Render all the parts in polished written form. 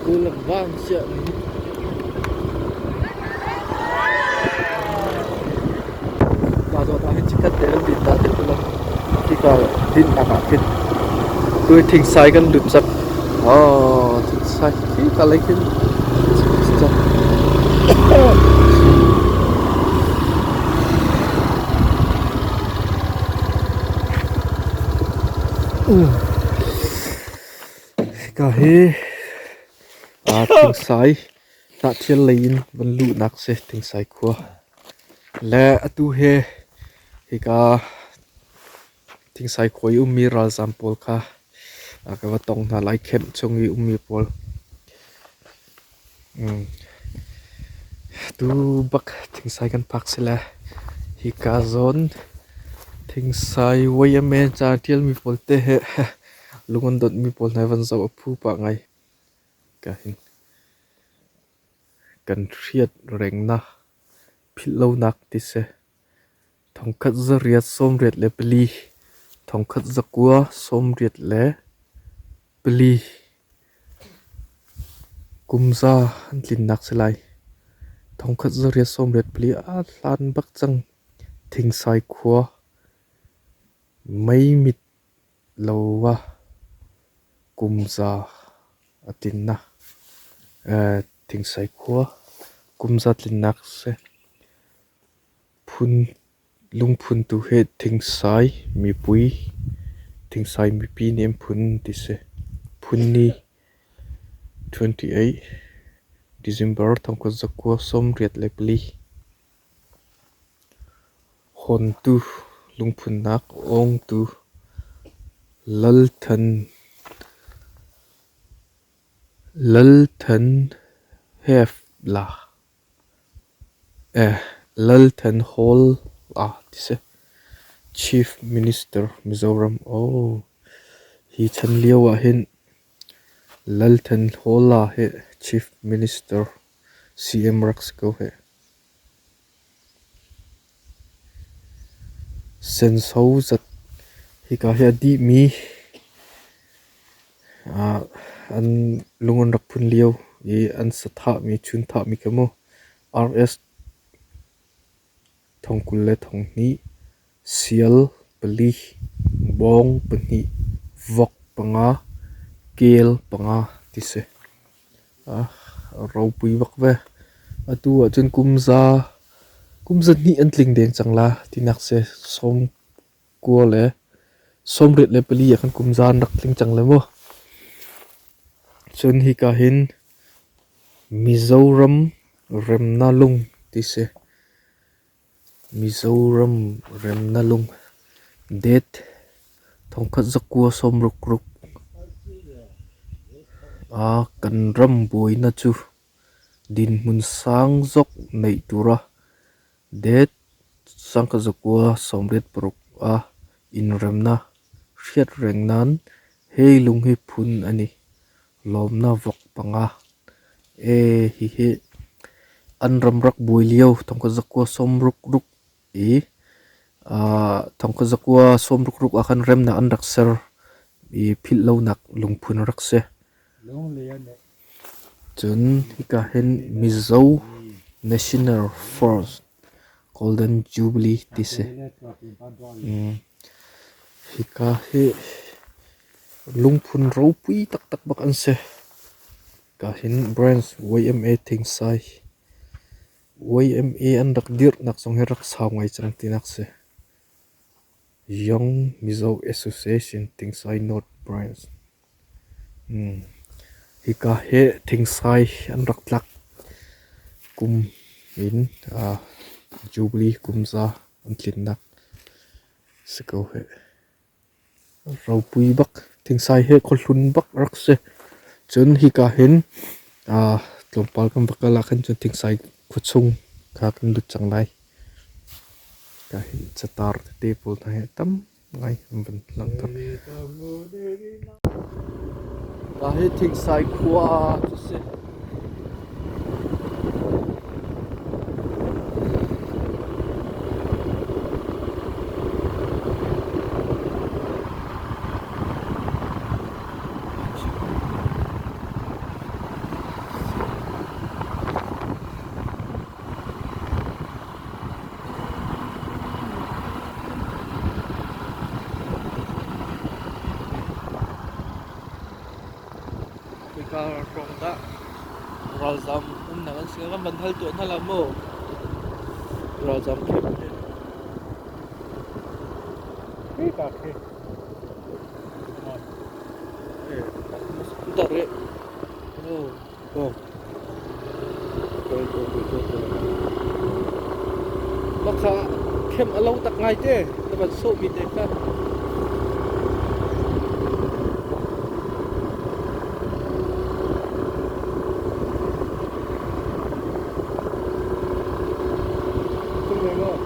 Kawl an vang siah ni. Ka zawn ah hin chikkhat te an din ta te tu lo. Khika dinnak ah khin tui thingsai kan lut cak. Oh, thingsai khika lei khin cak. Hika hi thingsai hnahthil lei in van luhnak si Thingsai khua. Le atu hi hika Thingsai khua i ummi ralzaam pawl kha ka va tong hna lai camp chung i ummi pawl. Tu bak Thingsai kan phak si le hika zawn Thingsai YMA ca ṭialmi pawl te hi lung an donhmi pawl hna van zoh a phu pah ngai. Ka hin kan hriat rengnak philhlonak ti si. Thongkhat zariat 84, thongkhat zakua 84 kumza an tlinnak si lai. Thongkhat zariat 84 a hlan bak cang. Thingsai khua meimit lo ah kumza a tlinnak Thingsai khua kumza tlinnak a si. Lungphun tu hi Thingsai mipui Thingsai mipi nih an phun ti si. Phun ni 28 December 1994. Hawntu lungphunnak awngtu Lalthanhawla ti si. Chief Minister Mizoram. Aw, hi chan lio ah hin Lalthanhawla hi Chief Minister CM rak si ko hih. Senso zat hika hi a dihmi an lung an rak phun lio i an sathahmi chunthahmi kha mu RS 22,000, sial pali, bawng pahnih, vok panga, kel panga ti si. Ropui bak ve. Atu ahcun kum zahnih an tling deng cang la tinak si. Sawm kua le 84 ah khan kum za an rak tling cang le mu. Cun hika hin Mizoram remnak lung ti si. Mizoram remnak lung date 1966 ah kan ram buainak cu dinhmun sang zawk neih tura date 1986 ah inremnak hriatreng nan hei lung hi phun a ni. Lawmnak vok panga. E hihi an ram rak buai lio 1966 i 1966 ah khan remnak an rak ser i philh lonak lungphun a rak si. Cun hika hin Mizo National Force Golden Jubilee ti si. Hika hi Lungphun ropui taktak bak an si. Ka hin branch YMA Thingsai YMA an rak dirhnak zong hi rak sau ngai cang tinak si. Young Mizo Association Thingsai North Branch. Hika hi Thingsai an rak tlak kum in Jubilee kumza an tlinnak si ko hih. Ropui bak thingsai hi khuahlun bak a rak si. Cun hika hin tlawmpal kan va kal ahkhan cun thingsai khuachung kha kan lut cang lai. Hika hin catar tete pawl hna hi tam ngai an van langhter. Mah hi thingsai khua cu si. Khoika hrawng dah ralzam umnak an si kan van hal tuah hna la maw? Ralzam camp hi. Khika khi. Tar re. Oh, oh. Maka khem a lo tak ngai te. Na van sawh mi te kha. Cunglei maw?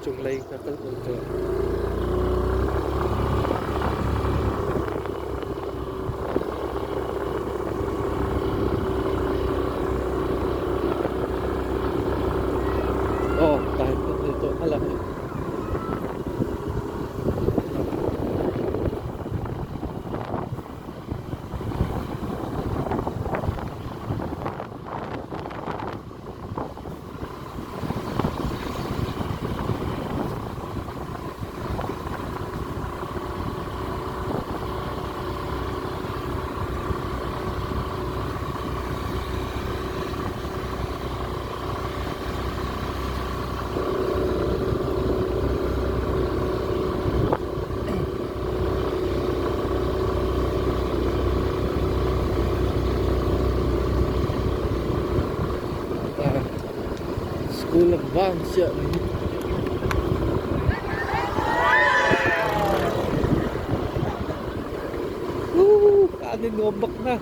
Cunglei ka kal ko te. Oh, tahan ko to hala. School of Bang siah ni. Woo, an i nuam bak na.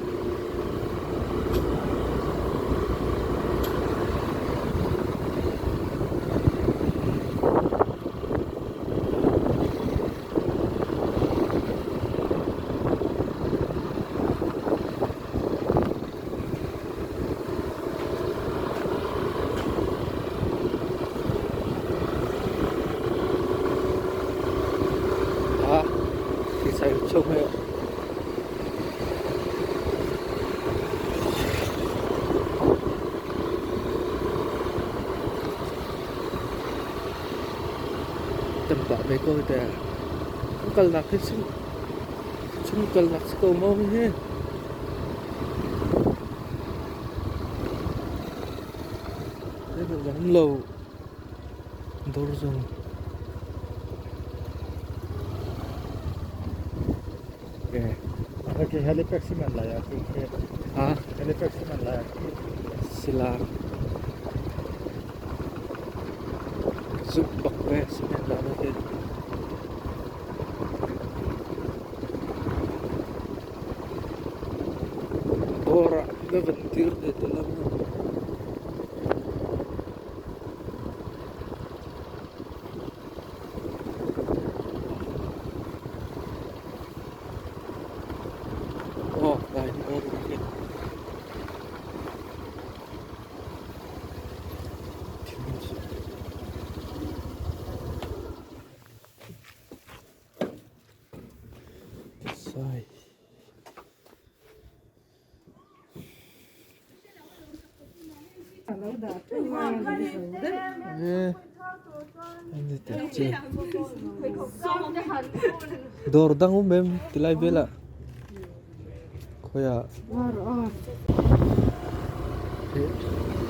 Ah, sai chung he. Tam pah ve ko te. Kan kalnak hi chung chung kalnak si ko maw hi? Zeihmanh zong um lo. Dawr zong. Okay. Okay, helipad si man lai ah Ha? Helipad si man lai ah. Sila. Zuk bak ve si men la na hin. Dawr ah na van dir te te lam. Oh, dai dawr khi. Sai. Dawr dang um em tilai vel ah khawi ah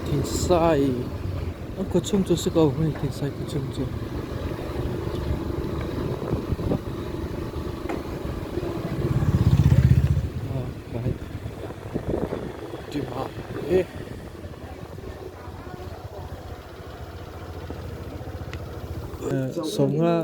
thingsai an khua chung cu si ko hei thingsai khua chung cu. Sawmnga